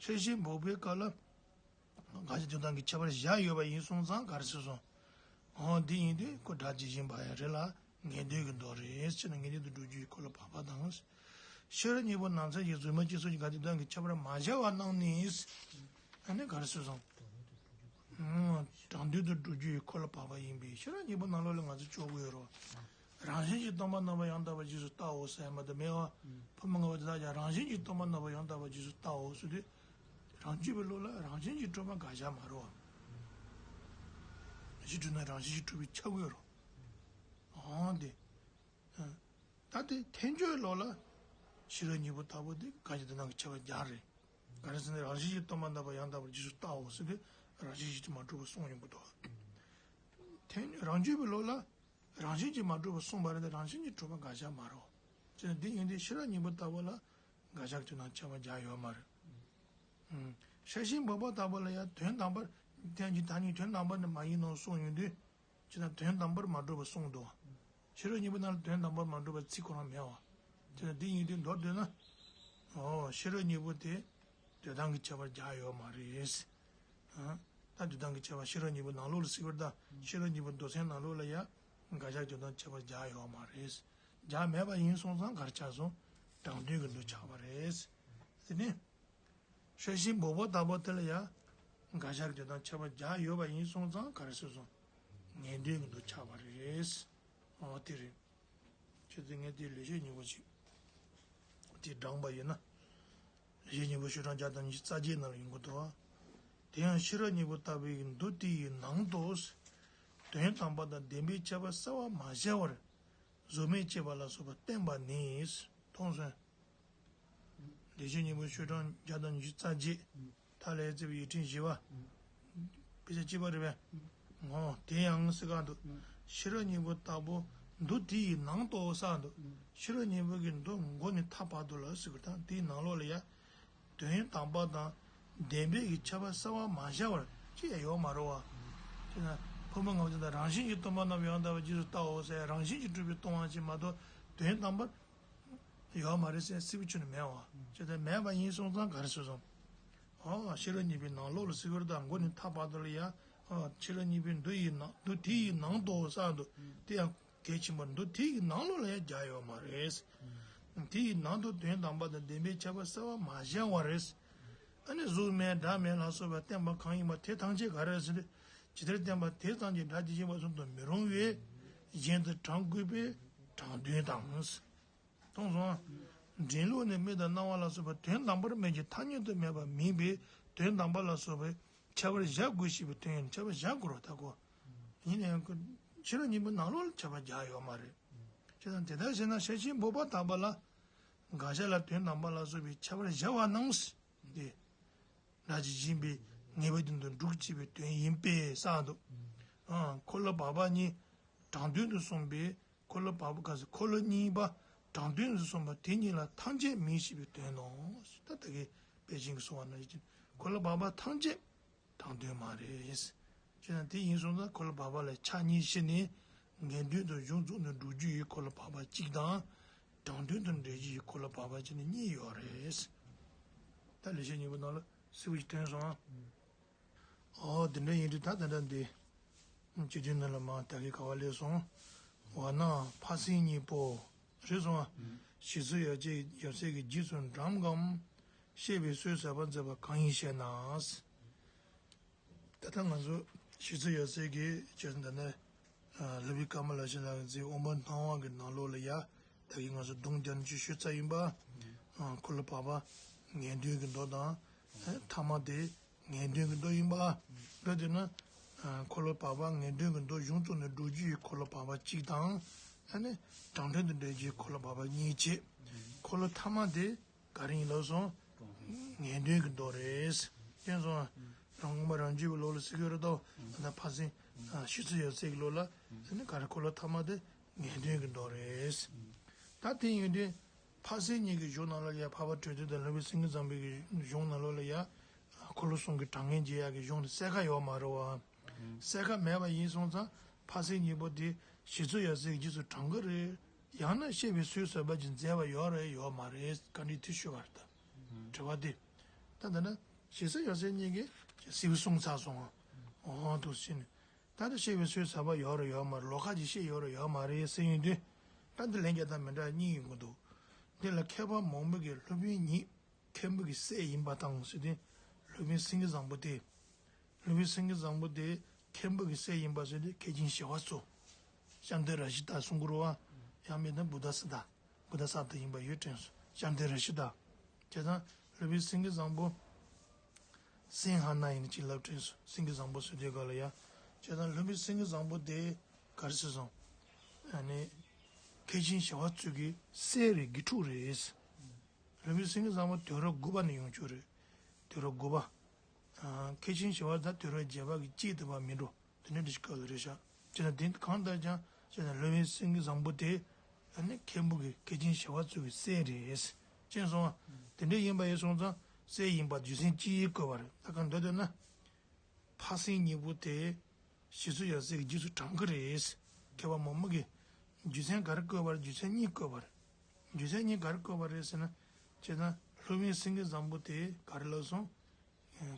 ཤེར་ཕྱིན་འབུམ་པའི་སྐབས་ལ། དགག་བྱ་དོན་དམ་གྱི་ཁྱད་པར་བཞག་ཡོད་པ་ཡིན་སོང་ཙང་ག་རེ་ཟེར་སོང་། འོ་འདི་ཡིན་དུས་ཁོ་སྒྲ་ཇི་བཞིན་པ་ཡང་རེད་ལ་ངེས་དོན་གྱི་མདོ་རེད། ཅེས་ན་ངེས་དོན་དུ་སྒྲུབ་རྒྱུ་ཡི་འཁོར་ལོ་བར་པ་དང་། ཤེས་རབ་སྙིང་པོ་ནང་ཚན་གྱི་རྫུན་མ་སྐྱེས་སོགས་ཀྱི་དགག་བྱ་དོན་དམ་གྱི་ཁྱད་པར་མ་བཞག་པ་རྣམས་ནི། ཨ་ནི་ག་རེ་ཟེར་སོང་། དྲང་དོན་དུ་སྒྲུབ་རྒྱུ་ཡི་འཁོར་ལོ་བར་པ་ཡིན་པས་ཤེས་རབ་སྙིང་པོ་ནང་ལོགས་ལ་ང་ཚོ་ལྕོགས་ཀྱི་ཡོད་རེད། རང་བཞིན་གྱིས་སྟོང་པ་རྣམ་པར་ཡང་དག་པར་རྗེས་སུ་བལྟའོ་ཟེར་ཡ་མ་གཏོགས་མེད་པ། ཕ་མ་ལྔ་པོ་དེ་དག་ཀྱང་རང་བཞིན་གྱིས་སྟོང་པ་རྣམ་པར་ཡང་དག་པར་རྗེས་སུ་བལྟའོ་ཟེར་དུས། རང་རྒྱུད་པའི་བློ་ལ་རང་བཞིན་གྱིས་གྲུབ་པ་དགག་བྱ་མ་རེད་བ། གཞི་གྲུབ་ན་རང་བཞིན་གྱིས་གྲུབ་པའི་ཆ་དགོས་རེད། འོང་དེ། ད་དེ་ཐལ་འགྱུར་བློ་ལ་ཤེས་རབ་སྙིང་པོ་ལྟ་བུ་དེ་དགག་བྱ་དོན་དམ་གྱི་ཁྱད་པར་རྒྱག་རེད། ག་རེ་ཟེར་ན་རང་བཞིན་གྱིས་སྟོང་པ་རྣམ་པར་ཡང་དག་པར་རྗེས་སུ་བལྟའོ་ཟེར་དུས་རང་བཞིན་གྱིས་མ་གྲུབ་པ་གསུངས་ཡོང་གི་འདུག་ཐལ་རང་རྒྱུད་པའི་བློ་ལ། རང་བཞིན་གྱིས་མ་གྲུབ་པ་གསུངས་པ་རེད་དེ་རང་བཞིན་གྱིས་གྲུབ་པ་དགག་བྱ་མ་རེད། ཅེས་ན་འདི་ཡིན་དུས་ཤེས་རབ་སྙིང་པོ་ལྟ་བུ་ལ་དགག་བྱ་གི་དོན་དམ་ཁྱད་པར་རྒྱག་ཡོད་མ་རེད། ཤེར་ཕྱིན་འབུམ་པ་ལྟ་བུ་ལ་ཡང་དོན་དམ་པར་ཐལ་འགྱུར་ཐལ་འགྱུར་དོན་དམ་པར་ནི་མ་ཡིན་ནོ་གསུངས་ཡོང་དུས། ཅེས་ན་དོན་དམ་པར་མ་གྲུབ་པ་གསུངས་འདུག་ཤེས་རབ་སྙིང་པོ་ནང་ལ་དོན་དམ་པར་མ་གྲུབ་པ་ཚིག་ཁོ་རང་མེད་བ། ཅེས་ན་འདི་ཡིན་དུས་མདོར་བསྡུས་ན། ཨོ་ཤེས་རབ་སྙིང་པོ་དེ་དོན་དམ་གྱི་ཁྱད་པར་རྒྱག་ཡོད་མ་རེད། ད་དོན་དམ་གྱི་ཁྱད་པར་ཤེས་རབ་སྙིང་པོ་ནང་ལོགས་ལ་གཟིགས་པར་གདའ། ཤེས་རབ་སྙིང་པོ་མདོ་ཚན་ནང་ལོགས་ལ་ཡང་དགག་བྱ་དོན་དམ་ཁྱད་པར་རྒྱག་ཡོད་མ་རེད། རྒྱག་མེད་པ་ཡིན་སོང་ཙང་ག་རེ་ཆགས་སོང་། དྲང་དོན་གྱི་མདོ་ཆགས་པ་རེད། དེ་ནས་ཤེར་ཕྱིན་འབུམ་པ་ལྟ་བུ་དེ་ལ་ཡང་དགག་བྱ་དོན་དམ་ཁྱད་པར་རྒྱག་ཡོད་པ་ཡིན་སོང་ཙང་ག་རེ་ཟེར་སོང་། ངེས་དོན་གྱི་མདོ་ཆགས་པ་རེད། ཨོ་དེ་རེད། ཁྱེད་ཚོས་ངས་དེའི་ལེགས་བཤད་སྙིང་པོ་ཅིག་དེ་བགྲངས་པ་ཡིན་ན། ལེགས་བཤད་སྙིང་པོ་ཤོག་གྲངས་བརྒྱ་དང་ཉི་ཤུ་རྩ་བརྒྱད་ནང་ལ་ཡོང་གི་འདུག་བ། དེ་ཡང་ཤེས་རབ་སྙིང་པོ་ལྟ་བུའི་མདོ་དེ་ཡི་ནང་དུ། དོན་དམ་པ་དང་བདེན་པའི་ཁྱད་པར་གསལ་བར་མ་བྱས་པར། གཟུགས་མེད་ཅེས་པ་ལ་སོགས་པ་བསྟན་པ་ནི། མཐོང་སོང་། ལེགས་བཤད་སྙིང་པོའི་ཤོག་གྲངས་བརྒྱ་དང་ཉི་ཤུ་རྩ་བརྒྱད། མཐའ་ལས་བརྩིས་པའི་ཡིག་ཕྲེང་བཞི་པ། དཔེ་ཆ་གཅིག་པ་རེད་པས། ངོ་། དེ་ཡང་ཟེར་ག་འདུག་ཤེས་རབ་སྙིང་པོ་ལྟ་བུ་མདོ་དེ་ཡི་ནང་དུ་ཟེར་འདུག་ཤེས་རབ་སྙིང་པོ་གི་མདོ་མགོ་ནས་མཐའ་བར་དུ་ལ་ཟེར་གི་དང་དེའི་ནང་ལོགས་ལ་ཡ། དོན་དམ་པ་དང་བདེན་པའི་གི་ཁྱད་པར་གསལ་བར་མ་བྱས་པར་ཅི་ཡང་ཡོད་མ་རེད་བ། ཅེ་ན། ཕོ་མོ་ལྔ་པོ་དེ་དག་རང་བཞིན་གྱིས་སྟོང་པ་རྣམས་ཡང་དག་པར་རྗེས་སུ་བལྟའོ་ཟེར་རང་བཞིན་གྱིས་གྲུབ་པའི་སྟོང་པ་ཅིག་མ་གཏོགས་དོན་དམ་པར་ཡོད་མ་རེད་ཟེར་སྲིད་པའི་ཆོས་ནི་མེད་བ། ཅེ་ན་མེད་པ་ཡིན་སོང་ཙང་ག་རེ་ཟེར་སོང་། ཨོ་ཤེས་རབ་སྙིང་པོའི་ནང་ལོགས་ལ་ཟེར་གི་རེད་ད་མགོ་ནས་མཐའ་བར་དུ་ལ་ཡ། ཨོ་ཤེས་རབ་སྙིང་པོའི་མདོ་ཡི་ནང་མདོ་དེ་ཡི་ནང་དུ་ཟེར་འདུག་དེ་ཡང་གལ་ཆེན་པོ་མདོ་དེ་ཡི་ནང་ལོགས་ལ་ཡང་རྒྱག་ཡོད་མ་རེད། དེ་ཡི་ནང་དུ་དོན་དམ་པ་དང་བདེན་པའི་ཁྱད་པར་གསལ་བར་མ་བྱས་པར། ཨ་ནི་གཟུགས་མེད་སྒྲ་མེད་ལ་སོགས་པ་བསྟན་པ་གང་ཡིན་པ་དེ་ཐམས་ཅད་ག་རེ་ཟེར་ན། ཇི་ལྟར་བསྟན་པ་དེ་ཙམ་གྱིས་སྒྲ་ཇི་བཞིན་པ་གསུང་དུ་མི་རུང་བས། གཞན་དུ་དྲང་དགོས་པས་དྲང་དོན་དང་། མཐོང་སོང་། འདྲེན་ལུགས་ནི་མིག་དང་རྣ་བ་ལ་སོགས་པ་དོན་དམ་པར་མིག་གི་ཐ་སྙད་དུ་མེད་པ་མིན་པས་དོན་དམ་པ་ལ་སོགས་པའི་ཁྱད་པར་བཞག་དགོས་ཞེས་པའི་དོན་ཡང་ཁྱད་པར་བཞག་དགོས་རོགས་ད་གོ། ཡིན་ནའང་ཁོ་ཤེས་རབ་སྙིང་པོའི་ནང་ལོགས་ལ་ཁྱད་པར་རྒྱག་ཡོད་མ་རེད། བྱས་ཙང་དེ་ལྟར་བྱས་ན་ཤེར་ཕྱིན་འབོད་པ་དག་པ་ལ། དགག་བྱ་ལ་དོན་དམ་པ་ལ་སོགས་པའི་ཁྱད་པར་བཞག་པ་རྣམས་ཏེ། སྒྲ་ཇི་བཞིན་པའི་ངེས་པའི་དོན་དུ་འགྲུབ་ཅེས་པའི་དོན་ཡིན་པས་ཟེར་འདུག་ཨ། འཁོར་ལོ་བར་པ་གཉིས་དྲང་དོན་དུ་གསུངས་པས། འཁོར་ལོ་བར་པ་ག་ཟེར་འཁོར་ལོ་གཉིས་པ་དྲང་དོན་དུ་གསུངས་པ་དེ་གཉིས་ལ་ཐམས་ཅད་མིན་ཞེས་པའི་དོན་ནོ། ད་ད་གིན་དཔེ་ཅན་གྱིས་གསུངས་པ་ནང་བཞིན་འཁོར་ལོ་བར་པ་ཐམས་ཅད་དྲང་དོན་མ་རེད། བྱས་ཙང་དེ་ཡིན་སོང་ཙང་འཁོར་ལོ་བར་པ་ལ་ཆ་གཉིས་ཕྱེ་ནས་ངེས་དོན་དུ་གཞུང་རྫོགས་ནས་འགྲོ་རྒྱུ་ཡི་འཁོར་ལོ་བར་པ་གཅིག་དང་། དྲང་དོན་དུ་འགྲེལ་རྒྱུ་ཡི་འཁོར་ལོ་བར་པ་གཅིག་ནི་གཉིས་ཡོད་རེད། ད་ལེགས་བཤད་སྙིང་པོ་ནང་ལ་གསལ་པོ་ཞིག་ཐོན་སོང་ཨ། ཨོ་དེ་འདྲ་ཡིན་དུས་ད་ད་ལྟ་འདི། སྤྱི་དོན་ནང་ལ་མ་ད་གིན་ག་བ་སླེབས་སོང་། འོ་ན་འཕགས་སེང་གཉིས་པོ། རེད་སོང་ཨ། ཞི་འཚོ་ཡབ་སྲས་ཡབ་སྲས་ཀྱི་རྗེས་སུ་འབྲངས་སྒོམ། བཤད་པའི་སྲོལ་ཟབ་པ་མཛད་པ་གང་ཡིན་ཞེ་ན། ད་ལྟ་ང་ཚོ་ཞི་འཚོ་ཡབ་སྲས་ཀྱི་བྱས་ཙང་ད་ནི། སློབ་དཔོན་ཀ་མ་ལ་ཤཱི་ལ་གི་མཛད་དབུ་མ་སྣང་བ་གི་ནང་ལོགས་ལ་ཡ། ད་གིན་ང་ཚོ་གདོང་རྒྱབ་ནས་ཅིག་ཞུས་ཚར་ཡིན་པ། ཨ། འཁོར་ལོ་བར་པ་ངེས་དོན་གྱི་མདོ་དང་། ཨ། ཐ་མ་དེ་ངེས་དོན་གྱི་མདོ་ཡིན་པ། འདི་དེ་ན། ཨ། འཁོར་ལོ་བར་པ་ངེས་དོན་གྱི་མདོ་གཞུང་རྫོགས་ནས་འགྲོ་རྒྱུ་ཡི་འཁོར་ལོ་བར་པ་གཅིག་དང་། ཨ་ནི་དྲང་དོན་དུ་འགྲེལ་རྒྱུ་ཡི་འཁོར་ལོ་བར་པ་གཉིས་བྱས། འཁོར་ལོ་ཐ་མ་དེ་ག་རེ་ཡིན་ལབ་སོང་། ངེས་དོན་གྱི་མདོ་རེད། མཁྱེན་སོང་ཨ། རང་དབང་པ་རང་རྒྱུད་པའི་ལུགས་ལ་ཟེར་གྱི་ཡོད་རེད་དོ། ད་ལྟ་འཕགས་སེང་། ཨ། ཞི་འཚོ་ཡབ་སྲས་ཀྱི་ལུགས་ལ། ཨ་ནི་ག་རེ་འཁོར་ལོ་ཐ་མ་དེ། ངེས་དོན་གྱི་མདོ་རེད། ད་དེ་ཡིན་དུས་འཕགས་སེང་གཉིས་ཀྱི་གཞུང་ནང་ལ་ཡ་འཕགས་པ་གྲོལ་སྡེ་དང་སློབ་དཔོན་སེང་གེ་བཟང་པོའི་གི་གཞུང་ནང་ལོགས་ལ་ཡ། འཁོར་ལོ་གསུམ་གྱི་གྲངས་ངེས་འབྱེད་ཡག་གི་གཞུང་དེ་གསལ་ཁ་ཡོད་མ་རེད་བ། གསལ་ཁ་མེད་པ་ཡིན་སོང་ཙང་འཕགས་སེང་གཉིས་པོ་དེ་ཞི་འཚོ་ཡབ་སྲས་ཀྱི་རྗེས་སུ་འབྲང་གི་རེད། ཡང་ན་བཤད་པའི་སྲོལ་ཟབ་པ་ཅིག་མཛད་པ་ཡོད་རེད་ཡོད་མ་རེད་བཀའ་འདྲི་དེ་ཞུས་པ་རེད་ད། དྲི་བ་དེ། ད་ད་ན་ཞི་འཚོ་ཡབ་སྲས་གཉིས་ཀྱིས་གསལ་པོ་གསུངས་ཚར་སོང་ཨ། འོ་འདུག་ཟེར་ནས། ད་ལྟ་བཤད་པའི་སྲོལ་ཟབ་པ་ཡོད་རེད་ཡོད་མ་རེད་ལོགས་ཀ་ཅིག་བཤད་ཡོད་རེད་ཡོད་མ་རེད་ཟེར་ཡོང་དུས། ད་འདི་ལན་རྒྱག་སྟངས་མི་འདྲ་གཉིས་ཡོང་གི་འདུག་འདི་ལ་མཁས་པ་མང་པོ་གིས་སློབ་དཔོན་ཉིད་མཁན་པོ་གི་སྲས་ཡིན་པ་དང་ཟེར་ཏེ། སློབ་དཔོན་སེང་གེ་བཟང་པོ་དེ། སློབ་དཔོན་སེང་གེ་བཟང་པོ་དེ་མཁན་པོ་གི་སྲས་ཡིན་པ་ཟེར་ཏེ་མཁས་ཆེན་ཞི་བ་འཚོ། ཤཱམ་ཏ་ར་ཤི་ཏ་གསུང་གི་རེད་བ། ཡང་མིན་ན་བུདྡྷ་སི་ཏ། བུདྡྷ་ས་ཏ་ཡིན་པ་ཡོད་དྲན་སོང་། ཤཱམ་ཏ་ར་ཤི་ཏ། བྱས་ཙང་སློབ་དཔོན་སེང་གེ་བཟང་པོ། སིང་ཧ་ན་ཡིན་ཅིག་ལབ་དྲན་སོང་། སེང་གེ་བཟང་པོ་ཟེར་དུས་སྒང་ལ་ཡ། བྱས་ཙང་སློབ་དཔོན་སེང་གེ་བཟང་པོ་དེ་ག་རེ་ཟེར་སོང་། ཨ་ནི། མཁས་ཆེན་ཞི་བ་འཚོ་གི་སྲས་རེད་དགེ་ཕྲུག་རེད། སློབ་དཔོན་སེང་གེ་བཟང་པོ་དུས་རབས་དགུ་པ་ནས་ཡོང་རྒྱུ་རེད། དུས་རབས་དགུ་པ། ཨ། མཁས་ཆེན་ཞི་བ་ད་དུས་རབས་བརྒྱད་པ་གི་དཀྱིལ་དུ་བ་མིན་འགྲོ། དེ་ནས་འདི་ཞིག་སྐབས་ལ་རེད་ཤག་བྱས་ན་དེ་གང་ལྟར་ཀྱང་བྱས་ན་སློབ་དཔོན་སེང་གེ་བཟང་པོ་དེ་ཨ་ནི་མཁན་པོ་གི་མཁས་ཆེན་ཞི་བ་འཚོ་གི་སྲས་རེད། མཁྱེན་སོང་ཨ། དེ་འདྲ་ཡིན་པ་ཡིན་སོང་ཙང་སྲས་ཡིན་པ་རྒྱུ་མཚན་ཅི་ཡིས་བཀོད་པ་རེད་ད་གང་འདོད་འདོད་ན། འཕགས་སེང་གཉིས་པོ་དེ་ཞི་འཚོ་ཡབ་སྲས་ཀྱི་རྗེས་སུ་འབྲང་གི་རེད། མཁས་པ་མང་པོ་གིས་རྒྱུ་མཚན་ག་རེ་བཀོད་པ་རེད་རྒྱུ་མཚན་གཉིས་བཀོད་པ་རེད། རྒྱུ་མཚན་གཉིས་ག་རེ་བཀོད་པ་རེད་ཟེར་ན། བྱས་ཙང་སློབ་དཔོན་སེང་གེ་བཟང་པོ་དེ་ག་རེ་ལབ་སོང་།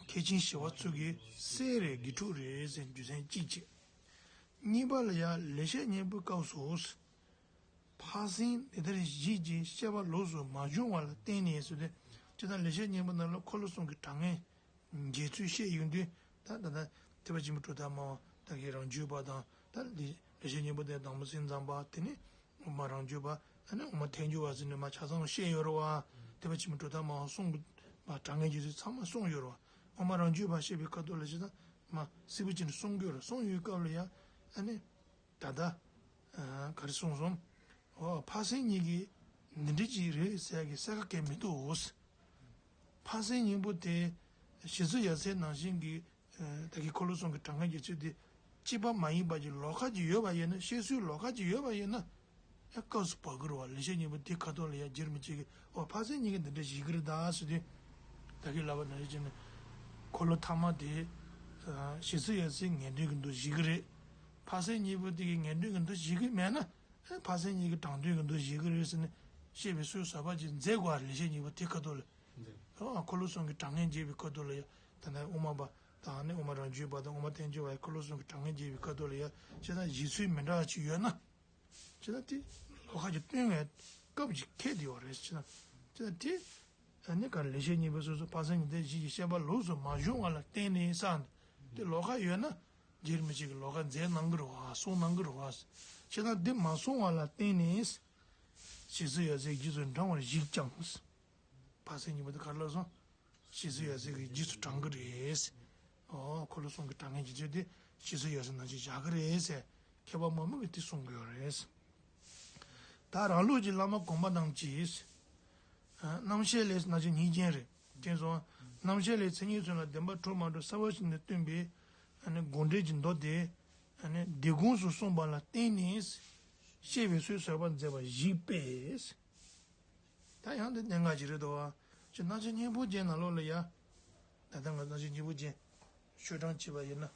མཁས་ཆེན་ཞི་བ་འཚོ་གི་སྲས་རེད་དགེ་ཕྲུག་རེད་ཟེར་རྒྱུ་མཚན་གཅིག་བྱས། གཉིས་པ་ལ་ཡང་ལེགས་བཤད་སྙིང་པོའི་སྐབས་སུ། འཕགས་སེང་འདི་ལྟར་བཞིས་ཀྱི་བཤད་པ་ལོགས་སུ་མ་བྱུང་བ་ལ་བརྟེན་ནས་ཟེར་ཏེ། སྤྱིར་བཏང་ལེགས་བཤད་སྙིང་པོ་ནང་ལ་འཁོར་ལོ་གསུམ་གྱི་གྲངས་ངེས་འབྱེད་ཚུལ་བཤད་ཡོང་དུས་ད་ད་ལྟ་ཐེག་པ་ཆེན་པོ་གྲུབ་མཐའ་སྨྲ་བ་ད་གིན་རང་རྒྱུད་པ་དང་ད་ལེགས་བཤད་སྙིང་པོ་དེ་དང་པོ་སེམས་ཙམ་པ་དེ་ནས་དབུ་མ་རང་རྒྱུད་པ་ད་ནི་དབུ་མ་ཐལ་འགྱུར་བ་ཟེར་ནས་མ་ཆ་ཚང་བཤད་ཡོད་རེད་བ། ཐེག་པ་ཆེན་པོ་གྲུབ་མཐའ་སྨྲ་བ་གསུང་གི་ པ་དྲང་ངེས་རྗེ་བཙུན་ཚང་མ་གསུངས་ཡོད་རེད་བ། དབུ་མ་རང་རྒྱུད་པ་བཤད་པའི་ཁ་ཐོག་ལ་བྱས་ཙང་མ་སིལ་བུ་ཅན་གསུང་གི་ཡོད་རེད། གསུངས་ཡོད་སྐབས་ལ་ཡ་ཨ་ནི། ད་ལྟ་ག་རེ་གསུངས་སོང་། འོ་ཕ་སེང་གཉིས་ཀྱི་འདི་འདྲ་ཅིག་རེད་ཟེར་གི་གསལ་ཁ་གས་མི་འདུག་ཕ་སེང་གཉིས་པོ་དེ་ཞི་འཚོ་ཡབ་སྲས་ནང་བཞིན་གྱི་ད་གི་འཁོར་ལོ་གསུམ་གྱི་དྲང་ངེས་རྗེ་བཙུན་དེ་གཅིག་པ་མ་ཡིན་པ་ཀྱི་ལོགས་ཀ་ཅིག་ཡོད་པ་ཡིན་ན། བཤད་སྲོལ་ལོགས་ཀ་ཅིག་ཡོད་པ་ཡིན་ན་ཡང་སྐབས་སུ་བབས་ཀྱི་རེད་བ། ལེགས་བཤད་སྙིང་པོ་དེ་ཁ་ཐོག་ལ་ཡང་རྗེ་རིན་པོ་ཆེ་གིས་འོ་ཕ་སེང་གཉིས་ཀྱི་འདི་འདྲ་བཞེད་ཀྱི་རེད་ད་ཟེར་དུས། ད་གི་ལབ་པ་ནང་བཞིན་བྱས་ནས་འཁོར་ལོ་ཐ་མ་དེ་ཞི་འཚོ་ཡབ་སྲས་ངེས་དོན་གྱི་མདོ་བཞེད་ཀྱི་རེད། ཕ་སེང་གཉིས་པོ་དེ་གི་ངེས་དོན་གྱི་མདོ་བཞེད་ཀྱི་མེད་ན། ཨེ་ཕ་སེང་གཉིས་ཀྱི་དྲང་དོན་གྱི་མདོ་བཞེད་ཀྱི་རེད་ཟེར་ནས་བཤད་པའི་སྲོལ་བཟོ་བ་ཅིག་མཛད་དགོས་པ་རེད། ལེགས་བཤད་སྙིང་པོ་དེ་ཁ་ཐོག་ལ། འདི། ཨ་འཁོར་ལོ་གསུམ་གྱི་དྲང་ངེས་རྗེ་བའི་ཁ་ཐོག་ལ་ཡ། ད་ནི་དབུ་མ་པ་དང་ནི་དབུ་མ་རང་རྒྱུད་པ་དང་དབུ་མ་བསྟན་བཅོས་པ་ཡི་འཁོར་ལོ་གསུམ་གྱི་དྲང་ངེས་རྗེ་བའི་ཁ་ཐོག་ལ་ཡ། བྱས་ཙང་བཞེད་ཚུལ་མི་འདྲ་བ་ཅིག་ཡོད་ན། བྱས་ཙང་དེ་ལོགས་ཀ་ཅིག་སྟོན་པའི་སྐབས་ཅིག་འཁེལ་བསྡད་ཡོད་རེད། བྱས་ཙང་བྱས་ཙང་དེ་ཨ་ནི་ག་ལེགས་བཤད་སྙིང་པོ་སོ་སོ་ཕ་སེང་གཉིས་དེ་ཞིག་གི་བཤད་པ་ལོགས་སུ་མ་བྱུང་བ་ལ་བརྟེན་ནས་ས་དེ་ལོགས་ཀ་ཡོད་ན། རྗེ་རིན་པོ་ཆེ་གིས་ལོགས་ཀ་མཛད་གནང་གི་རེད་བ། གསུང་གནང་གི་རེད་བ། བྱས་ཙང་འདི་མ་གསུང་བ་ལ་བརྟེན་ནས། ཞི་འཚོ་ཡབ་སྲས་རྗེས་སུ་འབྲང་བར་བཞེད་ཀྱང་། ཕ་སེང་གཉིས་པོ་དེ་ག་རེ་ལབ་སོང་། ཞི་འཚོ་ཡབ་སྲས་ཀྱིས་རྗེས་སུ་འབྲང་གི་རེད། ཨོ་འཁོར་ལོ་གསུམ་གྱི་དྲང་ངེས་རྗེ་བཙུན་དེ་ཞི་འཚོ་ཡབ་སྲས་ནང་བཞིན་བཞག་གི་རེད་ཟེར། མཁས་པ་མང་པོ་གིས་དེ་གསུང་གི་ཡོད་རེད། ད་རང་ལུགས་ཀྱི་བླ་མ་གོང་མ་རྣམས་ཀྱིས། རྣམ་བཤད་ལས་ན་ཆ་གཉིས་ཅན་རེད། དེ་སོང་རྣམ་བཤད་ལས་མཚན་ཉིད་གསུམ་ལ་བདེན་པ་དྲུག་མ་གྲུབ་གསལ་བ་ཞིག་ནས་སྟོན་པའི་དགོངས་འགྲེལ་གྱི་མདོ་དེ། སྡེ་དགོངས་སུ་གསུངས་པ་ལ་བརྟེན་ནས་བཤད་པའི་སྲོལ་བཟོད་པར་མཛད་པ་ཞིག་པས། ད་ཡང་དེ་གནད་འགག་ཅིག་རེད་དོ། ཅི་རྣམ་བཤད་སྙིང་པོ་ཅན་ནང་ལོགས་ལ་ཡ། ད་ལྟ་ང་རྣམ་བཤད་སྙིང་པོ་ཅན་ཤོག་གྲངས་བྱས་པ་ཡིན་ན།